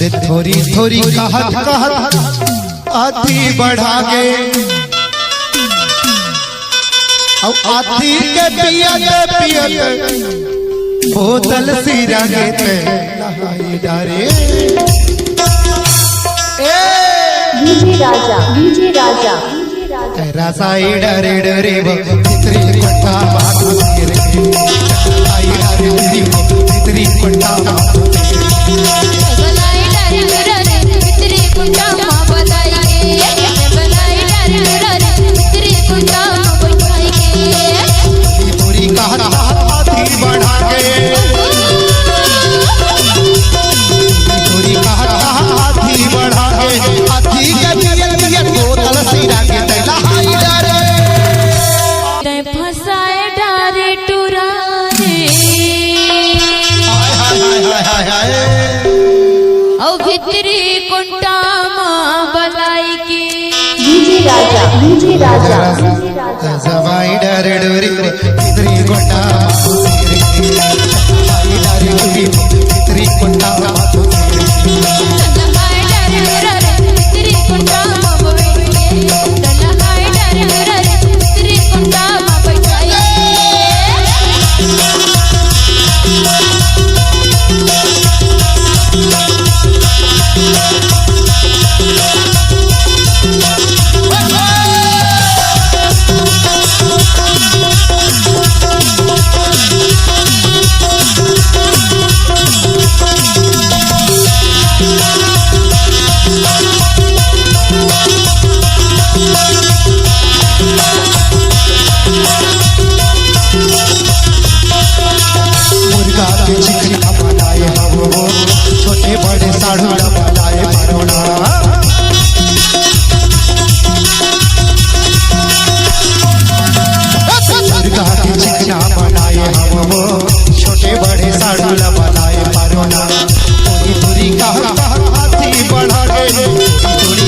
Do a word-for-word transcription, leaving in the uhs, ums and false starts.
थोरी थोरी कहत कहत आथी बढ़ा गे। अउ आथी के पियत पियत बोतल सिरा गे ते लहाई डारे। ए DJ राजा, DJ राजा, DJ राजा। रासाई डारे डारे वो भितरी कोठा बातू रे। रासाई डारे डारे वो भितरी कोठा बातू रे। बनाई डारे डारे भितरी कोठा मा बताई के। बनाई डारे डारे भितरी कोठा मा बताई के। थोरी कहत आथी बढ़ा गे। थोरी कहत आथी बढ़ा गे। आथी के पियत पियत बोतल सिरा गे ते लहाई डारे। तैं फंसाए डारे टुरा रे। हाय, हाय, हाय, हाय, हाय, हाय। अउ भितरी कोठा मा बलाई के। DJ राजा, DJ राजा, DJ राजा। सवाई डारे डोरी भितरी कोठा मा। सवाई डारे डोरी भितरी कोठा मा। मुर्गा के चिकन